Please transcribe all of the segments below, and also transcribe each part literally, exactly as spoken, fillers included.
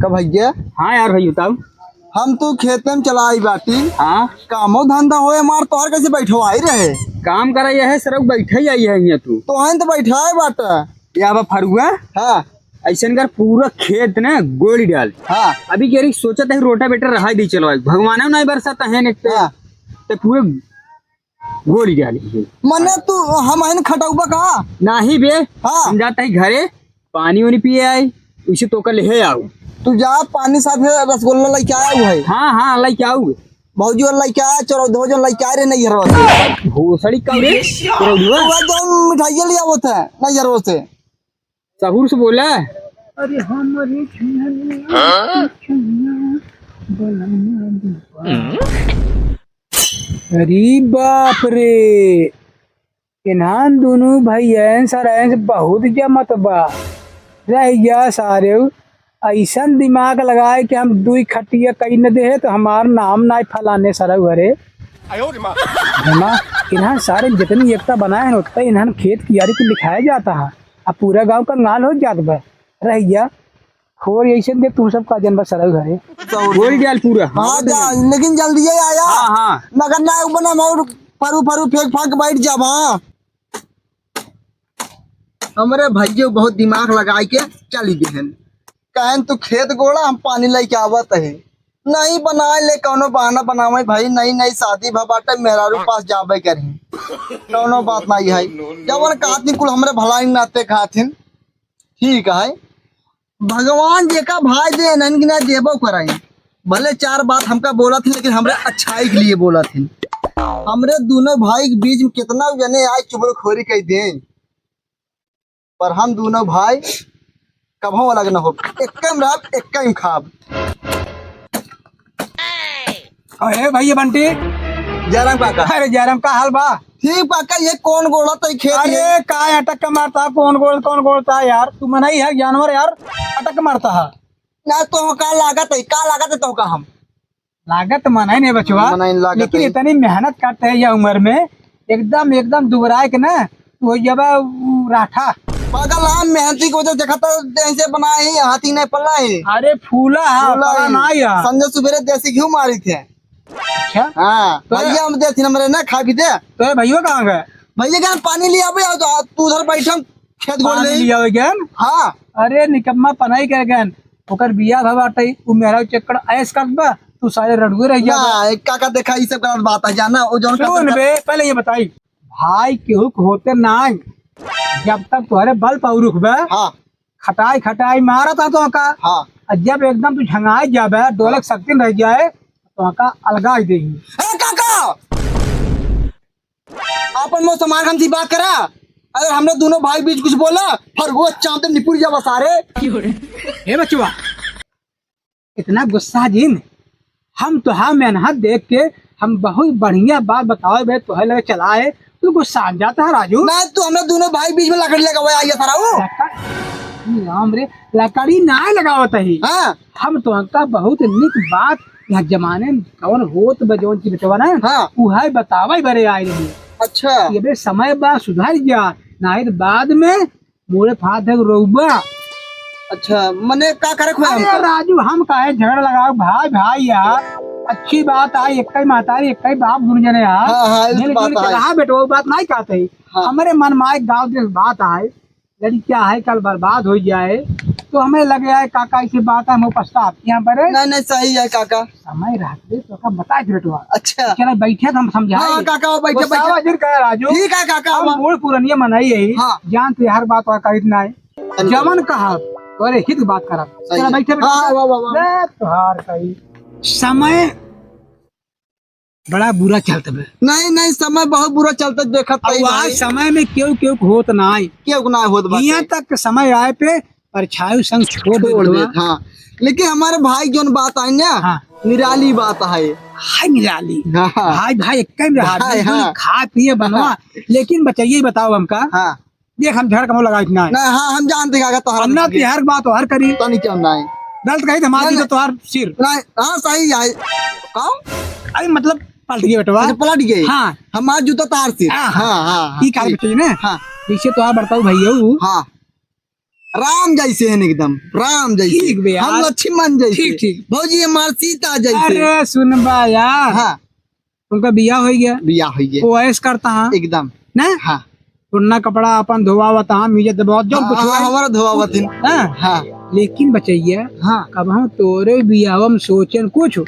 का भैया? हाँ यार भाई, बताओ। हम तो खेते में चला आई बाटी। हाँ। कामो धंधा होए हमार, तोहर कैसे बैठवाई रहे? काम करा यह है, सरऊ बैठे ही आई है यहाँ तू। तोहन तो बैठाए बाटा। या बा फरुआ? हाँ। ऐसन कर पूरा खेत ने गोड़ी डाल। हाँ। अभी कह रही सोचत है रोटावेटर रहा दी चलो, भगवान नहीं बरसाता है ने। हाँ। ते पूरे गोली डाली है। मने तू हम हन खटौबा का? नाही बे, हाँ। हम जाता ही घरे, पानी वानी पिए आई, उसे तोका लेहे आऊ। तू जा पानी साथे रसगुल्ला लइके आया हुआ है। हाँ, हाँ, लइके आऊ। भौजी वाला लइके आया, चौदह जन लइके आए रहे नैहरवा से। भोसड़ी का रे? चौदह? वो जो मिठाइयाँ लिया वो था नैहरवा से। सहूर से बोला। अरे हमरे झुलनिया, हाँ? झुलनिया, बलनिया दीपा। अरे बाप रे, इन्हान दुनू भैयन सरैन से बहुत जमत बा। रह गया सारे, ऐसन दिमाग लगाए कि हम दुई खटिया कई न दे तो हमार नाम ना फलाने सरऊ हरे। है ना? इन्हान सारे जितनी एकता बनाए हैं, उतना इन्हान खेत कियारी को लिखाया जाता है। अब पूरा गांव कंगाल हो जात बा। रह गया। खोर ऐसे दे तू सब का जनबा सरऊ घरे। बोल जाल पूरा। हाँ, जा, लेकिन जल्दी ही आया। हाँ, हाँ। मगर ना उ बना मौर फरू फरू फेंक फांक बैठ जाब, हाँ। हमरे भैया बहुत दिमाग लगाई के चली गए हैं। कहन तू खेत गोड़ा, हम पानी लेके आवत है। नहीं बनाए ले, कौनो बहाना बनावे भाई, नई नई शादी भ बाटे, मेहरारू पास जाबे करही। कौनो बात नहीं है, जवन कहथिन कुल हमरे भलाई नाते कहथिन। ठीक है, भगवान जेका भाई दे, इन्हन की ना देबो कराई। भले चार बात हमका बोलत है, लेकिन हमरे अच्छाई के लिए बोलत है। हमरे दोनों भाई के बीच में कितना जने आए चुगलखोरी कई दे, पर हम दोनों भाई कभो अलग न हो, एक्के में रहब, एक्के में खाब। अरे भैया बंटी। जयराम काका। अरे जयराम, का हाल बा? ठीक बा काका, ये कौन गोड़ा तई खेत अरे में? का अटक के मारता, कौन गोड़, कौन गोड़ता यार? तू मनई है, जानवर यार, अटक के मारता है। ना तो का लागत है, का लागत है तो का हम? लागत मनई नहीं बचवा, मनई लागत लेकिन है। इतनी मेहनत करते हैं यह उम्र में, एकदम, एकदम दुबराए के ना, वो जब उ राठा। पागल, हम मेहनती को तो देखा तो ऐसे बनाए ही, हाथी नहीं पल्ला है। अरे फूला है, फूला पला है। ना यार। संजय सुबेरे देसी घी मारी थे। अच्छा? हाँ, तो भैया हम देती हमरे ना खा भी दे। तो ये भैया कहाँ गए? भैया कहाँ पानी लिया अबे, तो तू उधर बैठा, खेत गोड़ पानी ले। लिया हो गया? हाँ। अरे निकम्मा पनाई कर गए, ओकर बिया भवा बाटे, उ मेहरा चक्कर ऐस कर बा, तू सारे रड़ुए रह गया। ना, काका देखा, ई सब गलत बात है, जाना, वो जौन सुन बे, पहले ये बताई, भाई केहू के होते नाई, जब तक तोहरे बल पर रुकबे, हाँ। खटाई खटाई मारत है तोहका। हाँ। और जब एकदम तू झंगाई जाबे, डोलक हाँ। शक्ति रह जाए, तोहका अलगाई देही। ए काका, आपन मुंह संभाल के हमसे बात करा। अरे हमने दोनों भाई बीच कुछ बोला, फिर वो चांद निपुर जावा सारे। हे बचवा, इतना गुस्सा जिन, हम तोहार मेहनत देख के हम बहुत बढ़िया बात बतावे बे तोहे लगे चलाए, तू गुस्सा जाता है राजू। ना, तू हमरे दोनों भाई बीच में लकड़ी लगावे आइया सारा वो। लकड़-, राम रे, लकड़ी ना लगावत ही। हाँ। हम तोहका बहुत निक बात यहाँ जमाने में कौन होत बा जौन की बेटवा ना, हाँ। उहे बतावे बरे आए रही। अच्छा। ये बे समय बा सुधर गया, ना तो बाद में मोरे फाट है रउबा। अच्छा, मने का करे खोए अरे हमका? राजू, हम काहे झगड़ा लगाओ भाई, भाई यार, अच्छी बात आई, एक ही महतारी, एक ही बाप, दुनू जने यार। हाँ, हाँ, ये तो मिलजुल बात के है। रहा बेटवा, वो बात नहीं कहते ही। हाँ। हमरे मन में एक गाँव देश बात आए, लड़किया है कल बर्बाद हो जाए, तो हमें लगे आए काका ऐसी बात है, हम पछताप यहाँ पर है। नहीं, नहीं, सही है काका। समय रहते तो का बता दे बेटवा। अच्छा। चला बैठे तो हम समझाए। हाँ, काका, वो बैठे, गुस्सावा बैठे। जिन कहे राजू। ठीक है, काका, हम वाह। बूढ़ पुरनिया मनई है। हाँ। जान ते हर बात और करीत ना है। अरे। जवन कहा, तोरे हित बात करा। सही चला है। बैठे, बैठे। हाँ, वाह, वाह, वाह। ले, तोहार सही। समय बड़ा बुरा चलत बे। नहीं, नहीं, समय बहुत बुरा चलत, देखत अब तई वहाँ भाई। समय में केहू, केहू होत ना आई। केहू ना होत बाटे। यहाँ तक समय आए पे परछाई संग छोड़ छोड़ देत बा। देत, हाँ। लेकिन हमारे भाई जौन बात आई ना, हाँ। निराली बात है। हाय निराली। हाँ, हाँ। भाई, भाई, एक ही में रहा, भाई, मिलजुल हाँ। खा पिए बनवा। हाँ। लेकिन बचइया बताओ हमका। हाँ। देख, हम झगड़ कमो लगाई ना। ना, हाँ, हम जानते हैं, अगर तोहरा हम ना नहीं तिहार बात तोहर करी। तो नहीं क्या ना है। गलत कही तो हमार नहीं, जूता नहीं। तोहर सिर। नहीं, हाँ, सही है। कौन? अरे मतलब पलट गया बेटवा। अच्छा, पलट गए। हाँ। हमार जूता तोहर सिर। हाँ, हाँ। हाँ, हाँ, हाँ, ई काल ठीक। बताइए ना। हाँ। जैसे तोहर बड़काऊ भैया हूँ। हाँ। राम जैसे हैं एकदम, राम जैसे। ठीक बे यार। हम लक्ष्मण जैसे। ठीक, ठीक। भौजी हमार सीता जैसे। अरे सुन बा यार। हाँ। उनका बियाह होइ गया। बियाह होइ गया। वो ऐश करता हाँ। एकदम। ना? हाँ। पुरना कपड़ा अपन धोवावत हाँ, मीजत बहुत जौन हाँ, कुछ हाँ, हुआ। हमारा धोवावत है। हाँ। हाँ। लेकिन बचैया, हाँ। कब हम तोरे बियाह में सोचन कुछ।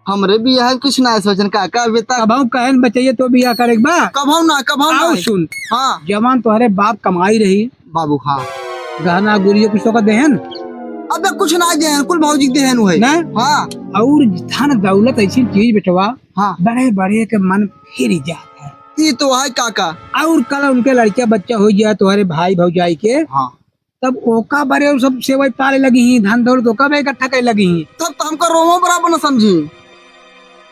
हमरे बियाह में कुछ ना सोचन काका, अभी तक। कबहू कहन बचैया तो बियाह करे के बा। कबहू ना, कबहू ना। आओ सुन। हाँ। जवान तोहरे बाप कमाई रही। बाबू, हाँ। गहना गुरिया कुछ तो का देहन? अबे कुछ ना देहन, कुल भौजी के देहन हुए। ना? हाँ। और धन दौलत ऐसी चीज बेटवा, हाँ। बड़े बड़े के मन फिर जात है। ई तो है काका। और कल उनके लड़का बच्चा हो जाए तोहरे भाई भौजाई के, हाँ। तब ओका बरे उ सब सेवई पाले लगी ही, धन दौलत ओका बरे इकट्ठा करे लगी ही। तब तो हमका रोमो बराबर न समझी।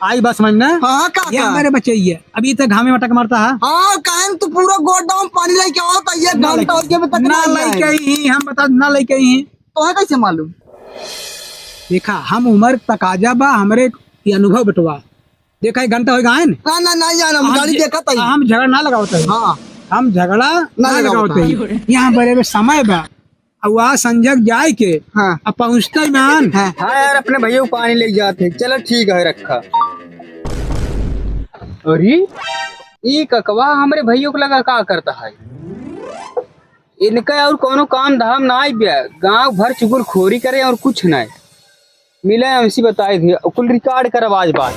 आई बात समझ ना? हाँ, हाँ, का, ये का? हमारे बच्चे ही है। अभी तक घामे मटक मारता है। हाँ, काहे न तू पूरा गोडाउन पानी लेके आओ, तो ये ना घंटा लेके, हो गया, अभी तक ना नहीं लेके आए। आई ही, हम बता, ना लेके आई ही। तो है कैसे मालूम? देखा, हम उम्र तकाजा बा, हमरे ये अनुभव बटवा। देखा, एक घंटा हो गया है ना? ना, ना, ना, यार, हम हम गाड़ी झ-, देखा था ही। हम झगड़ा ना लगावत है। हाँ। हम झगड़ा ना ना लगावत लगावत है। है। यहाँ बड़े में समय बा। अब वहाँ संजय जाए के, हाँ। अब पहुँचते मान। हाँ। हाँ यार, अपने भैया को पानी ले जाते हैं। चलो ठीक है, रखा। अरे, ई ककवा हमरे भैया को लगा का करता है? इनका और कोनो काम धाम ना आइ बे, गांव भर चुगलखोरी करे और कुछ ना। मिले हमसे बताए थे, कुल रिकॉर्ड कर आवाज बात।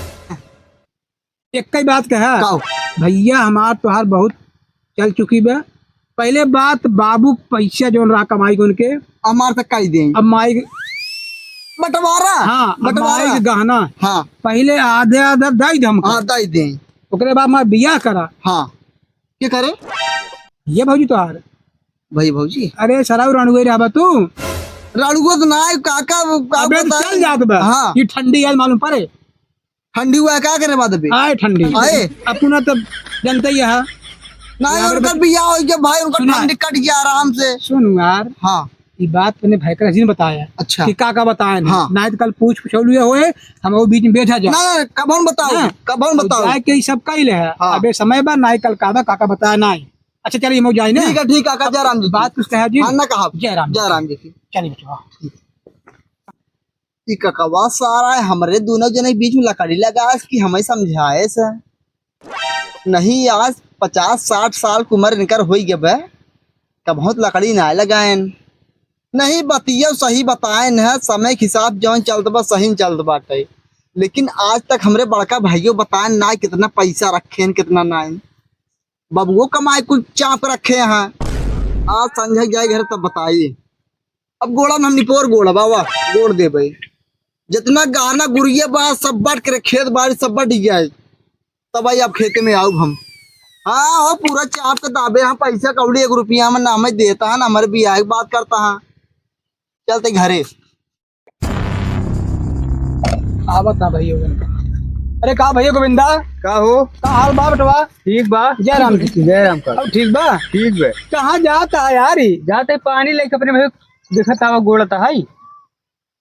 एक ही बात कहा, काओ? भैया हमार तोहार बहुत चल चुकी बा। पहले बात बाबू पैसा जोन रहा कमाई के उनके, हमार तक काई दें। अब माई बंटवारा। हाँ, अब बंटवारा। माई के गहना। हाँ। पहले आधे आधा दाई दे हमका। हाँ, दाई दें। ओकरे बाद हमार बियाह करा। हाँ। के करे? ये भौजी तोहार। भाई भौजी। अरे सराउ रणुए रहबा तू। रणुआ तो ना है, काका, वो का अबे तो बताई? चल जात बा। हाँ। ये ठंडी आयल मालूम पड़े। ठंडी हुआ का करे बाद अबे? आए ठंडी। आए। अपना तो जनता ही है। ना, यहाँ पर उनका बस बियाह हो गया भाई, उनका सुना। ठंडी कट गया आराम से। सुन यार। हाँ। ये बात तूने भाई का नहीं बताया। अच्छा। कि का का बताया नहीं। हाँ। ना तो कल पूछ पूछौलिया होए, हम वो बीच में बैठा जाए। ना, ना, कब हम बताओ? हाँ। कब हम बताओ? जाए के ये सब कइले है। हाँ। अबे समय बा, ना कल का बा, का का बताया नहीं। अच्छा, चलिए, हम जाए ना। ठीक है, ठीक है, काका, जय राम जी। बात कुछ कहा जी। हाँ, ना कहा। जय राम जी। जय राम जी की। चलिए, बच्चों, हाँ। ई ककवा सारा है, हमरे दोनों जने के बीच में लकड़ी लगास कि हमें समझाए से। नहीं, आज पचास साठ साल की उम्र इनकर होई गए बे, कबहुत लकड़ी ना लगाएन। नहीं, बतिया सही बताएन है, समय के हिसाब जौन चलत बा, सही चलत बाटे। लेकिन आज तक हमरे बड़का भाइयों बताएन ना कितना पैसा रखेन, कितना नाइन। बबुओ कमाए कुल चाप रखे हैं। आज संझा जाए घर तब बताई। अब गोड़ा में हम निपोर गोड़ा बाबा, गोड़ दे भाई। जितना गहना गुरिया बा सब बट के खेत बाड़ी सब बट गया है। तब आई अब खेते में आऊ हम। हाँ हो पूरा चाप के दाबे हम पैसा कौड़ी एक रुपया हम ना हमें देता है ना हमारे बियाह की बात करता है। चलते घरे। आवत ना भैया गोविंदा। अरे का भैया गोविंदा? का हो? का हाल बा बेटवा? ठीक बा। जय राम जी। जय राम का। अब ठीक बा? ठीक बा। कहाँ जाता है यार ई? जाते पानी लेके अपने भैया देखत आवा गोड़ता है।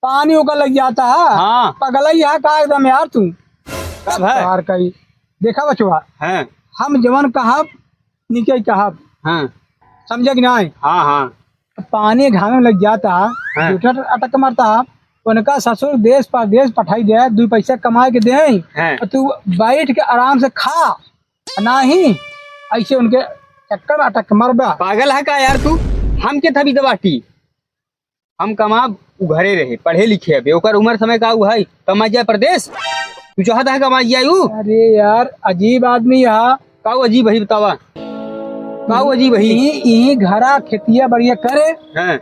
पानी ओकर लग जाता है। हाँ। पगला ही है का एकदम यार तू? कब है? यार कही। देखा बचवा। हैं। हम जवन कहब, निके कहब। हाँ। समझे कि नहीं? हाँ, हाँ। पानी घामे में लग जाता, हाँ। जूठा अटक मरता, उनका ससुर देश परदेश पठाई दे, दू पैसा कमाए के दे, हाँ। और तू बैठ के आराम से खा, नहीं ऐसे उनके चक्कर में अटक मरबा। पागल है का यार तू? हम के थबी दबाटी? हम कमाब, उ घरे रहे, पढ़े लिखे अबे, ओकर उम्र समय का उ है, कमा जाए परदेश? तू चाहता है कमा जाए उ? अरे यार, अजीब आदमी है। का उ अजीब है बतावा? का उ अजीब है? यही, यही घरा खेतिया बढ़िया करे। हाँ।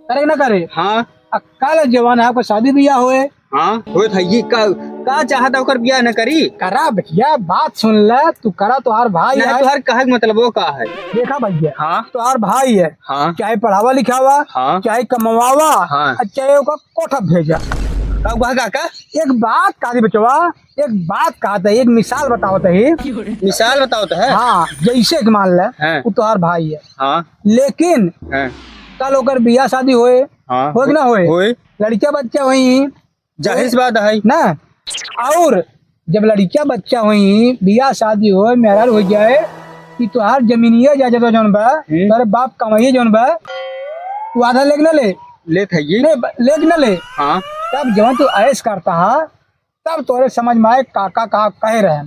करे ना करे? हाँ। आ काल जवान है, आपका शादी बियाह होए। हाँ, होए था ये का, का चाहता ओकर बियाह न करी? करा भैया, बात सुन ले, तू करा, तोहार भाई नहीं, है। तोहार कहे के मतलब वो का है? देखा भैया, हाँ। तोहार भाई है, हाँ। चाहे पढ़ावा लिखावा, हाँ। चाहे कमवावा, हाँ। और चाहे ओकर कोठा भेजा। का हुआ काका? एक बात कहा दी बचवा, एक बात कहा था, एक मिसाल बताओ तो ही। मिसाल बताओ तो है? हाँ, जैसे कि मान ले, हाँ। वो तोहार भाई है। हाँ। लेकिन हाँ। कल ओकर बियाह शादी होए, हाँ। होए कि ना होए? होए। लड़किया बच्चा होई, जाहिर सी बात है। ना? और जब लड़किया बच्चा होई, बियाह शादी होए, मेहरारू हो जाए, कि तोहार जमीनिया जायदाद जौन बा, हम्म। तोहरे बाप कमाइए जौन बा, तू आधा लेके ना ले। लेत है ये। नहीं, ब-, लेके ना ले। हाँ। तब जौन तू ऐश करता है, तब तोरे समझ में आए काका का कहे रहे।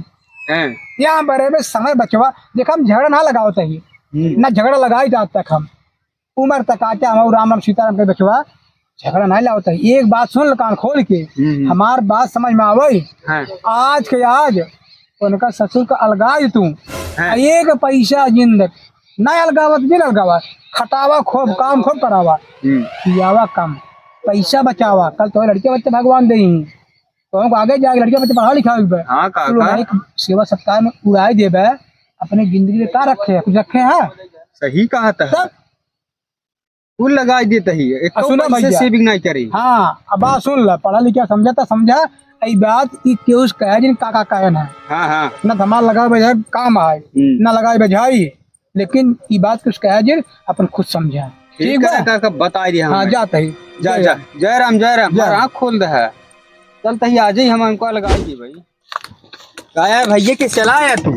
हैं। यहाँ बरे में समय बचवा, देख हम झगड़ा ना लगावत ही, हम्म। ना झगड़ा लगाई आज तक हम। उमर तक आके हम राम राम सीताराम के बचवा झगड़ा नहीं लावत ही। एक बात सुन ल कान खोल के, हम्म। हमार बात समझ में आवे। हाँ। आज के आज उनका ससुर का अलगाई तू। हाँ। आ एक पैसा जिंदगी ना अलगावत, जिन अलगावा, खटावा खूब, काम खूब करावा, हम्म। पियावा कम, पैसा बचावा, कल तोहरे लड़के बच्चे भगवान देही। तो हमको आगे जाके लड़के बच्चे पढ़ा लिखा हुई बा। हाँ, का, तू लोग का? भाई सेवा सत्कार में उड़ाए देबे, अपने जिंदगी में का रखे है? कुछ रखे है? सही कहा था। तब कुल लगाई देत ही, एक आ, सुनो पैसे भैया। Saving नहीं करी। हाँ, अब बात सुन ला, पढ़ा लिखा समझा त समझा, ई बात ई केहू से कहे जिन काका कहे ना। हाँ, हाँ। ना धमाल लगावे बजाए काम आए, हम्म। ना लगावे बजाई, लेकिन ई बात कुछ कहे जिन अपन खुद समझा। ठीक ठीक बा? है, काका, बताई दिया हाँ, हमें। जात ही। जा, जय जा। राम। जय राम, जय राम। जय हमार राम। आँख खोल दे है। चल तही आ जाई, हम उनको लगाई दी भाई। का यार भैया के चला आया तू?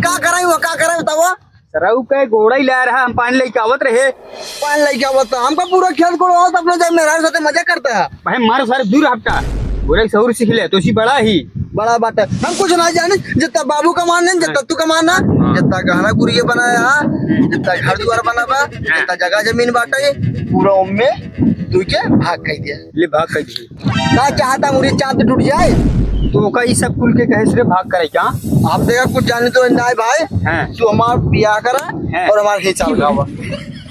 का कराई वो, का कराई बतावा? सरऊ के गोड़ई ला रहा, हम पानी लेके आवत रहे। पानी लेके आवत था, हमका पूरा खेत कोड़वा था, अपने जब मेहरारू साथे मजा करता है। भाई मारो सारे दूर हट्टा, गोड़ई सहूर सीख ले, तो सी बड़ा ही। बड़ा बात है, हम कुछ ना जाने, जितना बाबू का मान नहीं, जितना तू का मानना, हाँ। जितना गहना गुरिया बनाया, जितना घर दुआर बना बा, हाँ। जितना जगह जमीन बाटे, पूरा ओम्मे तू के भाग कह दिया। ले भाग कह दिया। का चाहता मुरी चांद टूट जाए? तो ओका ई सब कुल के कहे से रे भाग करे क्या? हम देखा कुछ जाने तो ना है भाई। हाँ। तू हमार बियाह करा हाँ। और हमार हिसाब लावा।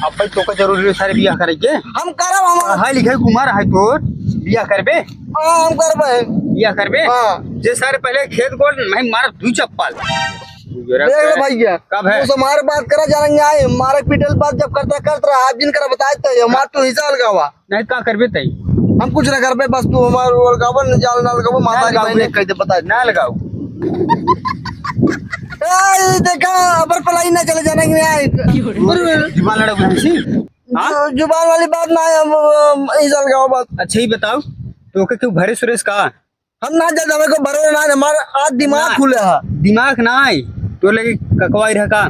अब भाई तोका जरूरी है सारे बियाह करे के? हम करब, हम पढ़ाई लिखाई कुमार है तोर, बियाह करबे? हाँ, हम करबे। बियाह करबे? हाँ। जे सारे पहले खेत को मैं मार दू चप्पल। देख ले भैया, कब है? वो से हमारे बात करा जानेंगे आए, मारे पीटल बात जब करता करत रहा, आप जिन करा बताए तो हमार तो हिसाब लगावा। नहीं, का करबे तई? हम कुछ ना करबे, बस तू हमार ओलगावन, जाल ना लगावा, ना मातारी लगाओ बहने बे। कह दे, बता दे। ना लगाओ। ए, देखा, अबर पलाई ना चले जाना कि नहीं आए। जुबान लड़ा बुझे सी? हाँ? जु-, जुबान वाली बात ना है, हम, हम, ई जाल गावा बात। अच्छा, ही बताओ, तो के क्यों भरे सुरेश का? हम ना जाते, हमें को भरोसा ना है, हमारा आज दिमाग ना। खुले है। दिमाग ना आई, तो लगे ककवाई रह का?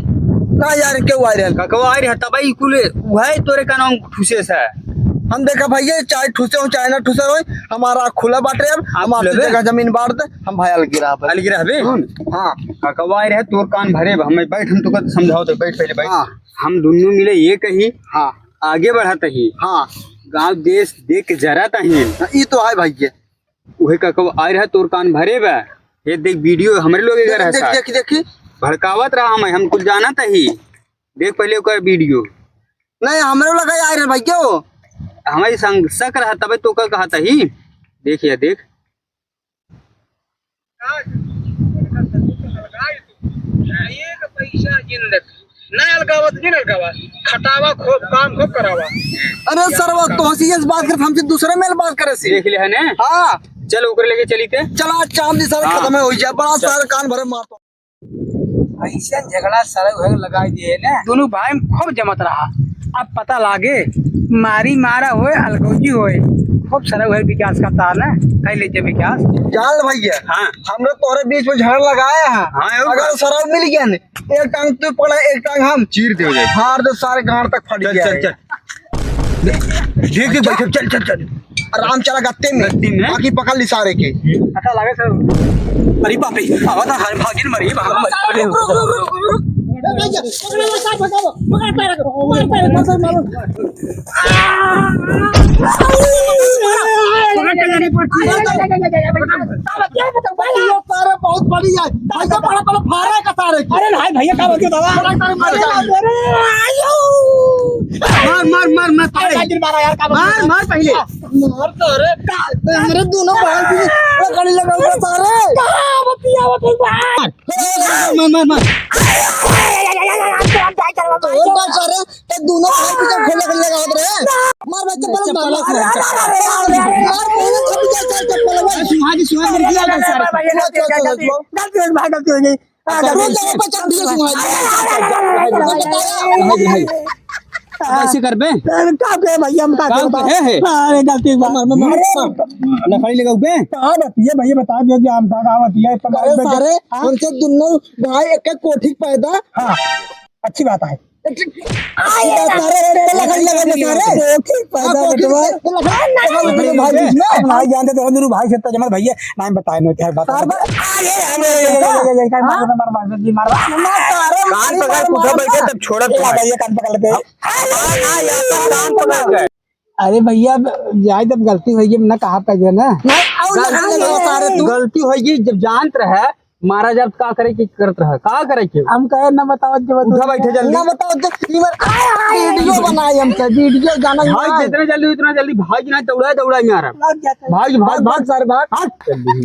ना यार, क्यों आ रहे हैं? ककवाई रह, तब ई कुल, वही तोरे का नाम ठुसे से। हम देखा भैया, चाहे ठुसे हो, चाहे ना ठुसे हो, हमारा खुला बाटे अब, आप हमारे खुले बे? जगह जमीन बांट दे, हम भाई अलग रहा बे। अलग रह बे? सुन, हाँ। ककवाई रहे, तोर कान भरे बा, हमें बैठ, हम तो समझाओ तो बैठ पहले बैठ। हाँ। हम दोनों मिले ये कही, हाँ। आगे बढ़त ही। हाँ। गाँव देश देख के जरत ही। हाँ, ई तो है भैया। उहे का कब आए रहा तोर कान भरे बा। ये देख वीडियो हमरे लोग के देख, घर है देख, साथ। देख, देखी। भड़कावत रहा हमें, हम कुछ जानत ही। देख पहले ओकर वीडियो। नहीं, हमरे लगा आए रहे भाई, क्यों? हमारी संग शक रहा तबे तो का कहत ही। देख या देख। आज उनका ससुर के अलगाई तू। एक पैसा जिंदगी ना अलगावत, जिन अलगावा, खटावा खूब, काम खूब करावा। अरे सरवा, तोहसी इस बात करत, हमसे दूसरे मेल बात करे सी। देख ले है ने? हाँ। चल ओकरे लेके चली ते। चला, चांद दी सारे हाँ। खत्म हो जाए, बड़ा चल। सारे कान भरे मार तो। ऐसे झगड़ा सरऊ है लगाई दिए ने। दोनों भाई में खूब जमत रहा। अब पता लागे, मारी मारा होए, अलगौजी होए, खूब सरऊ है विकास का तार ने, कह ले जे विकास। जान भैया, हाँ। हम लोग तोहरे बीच में झगड़ा लगाया है। हाँ, और अगर का? सरऊ मिल गया ने, एक टांग तू पकड़ा, एक टांग हम। चीर दे जाए। फाड़ दे सारे गांड तक फट चल, गया चल, है। चल। देख, देख, अच्छा। बैठ, चल, चल, चल। आराम चला गत्ते में। गत्ते में? बाकी पकड़ ली सारे के। अच्छा लगे सर। अरे बाप रे, आवा था, हर भागिन मरी, भाग मत। अरे, रुक, रुक, रुक, रुक, रुक। पकड़, पकड़, पकड़, पकड़, पकड़, पकड़, पकड़, पकड़, पकड़, पकड़। अरे बहुत बड़ी है। भैया बड़ा बड़ा फारा का सारे की। अरे भाई, भैया का बोलते दादा? बड़ा बड़ा मार अरे, का। अरे, आयो। मार, मार, मार, मार, अरे, फारे। भाई, मारा यार, का बोलते मार, दादा? मार पहले। मार तो अरे, का, हमरे दोनों भाई भी लकड़ी लगा हुआ सारे। का बतिया बतिया? मार, मार, मार, मार। तो और बात कर रहे, तो दोनों भाई पीछे खोले खोले लगावत रहे। मार भाई चप्पल मार, मार, मार। मार पहले तो पीछे चल चप्पल भाई। सुहागी, सुहागी, निकल जा सारे। गलती हो गई, भाई, गलती हो गई। हाँ, गलती हो गई। रोज जगह पे चल दिया सुहागी। भाई, भाई। कैसे करबे? अरे, का कहे भैया, हम का का कहे बताओ? कहे है? अरे, गलती से मार, मार, मार, मार। लकड़ी लेके उबे? का बतिया भैया, बता दियो कि हम का, का बतिया, इतना अरे मार सारे, हाँ? हमसे दुन्नो भाई एक, एक कोठी पैदा। हाँ, अच्छी बात है। अच्छी बात है। अरे, अरे, अरे, लकड़ी लगा दे सारे। कोठी पैदा हाँ, कोठी बेटवा। पैदा, लकड़ी लगा दे। भाई बीच में। भाई जानते तो हम दोनों भाई से तो जमल भैया, नाम बताए नो, क्या बात है? सारे, अरे, अरे, अरे, अरे, अरे, अरे, मार, मार, मार, मार, मार, मार। कान पकड़, पूछा बैठे, तब छोड़त ए, तुम्हारे। भैया, कान पकड़ लेते हैं। हाँ, हाँ, यार, तब कान पकड़ के। अरे भैया, अब जाए, जब गलती होई गई, ना कहा पाएगा ना। नहीं, और गलती ना, नहीं, सारे तू। गलती होई गई, जब जानत रहे, मारा जब का करे के करत रहे, का करे के? हम कहे ना बताओ, जब उठा बैठे जल्दी। ना बताओ, जब इमर-, आय, आय, वीडियो बनाए हम तो, वीडियो जाना भाई, ना। जितना जल्दी, उतना जल्दी भाग, ना दौड़ा, दौड़ा मारा। भाग जाते हैं। भाग, भाग, भाग, भाग। सारे भाग। भाग, जल्दी।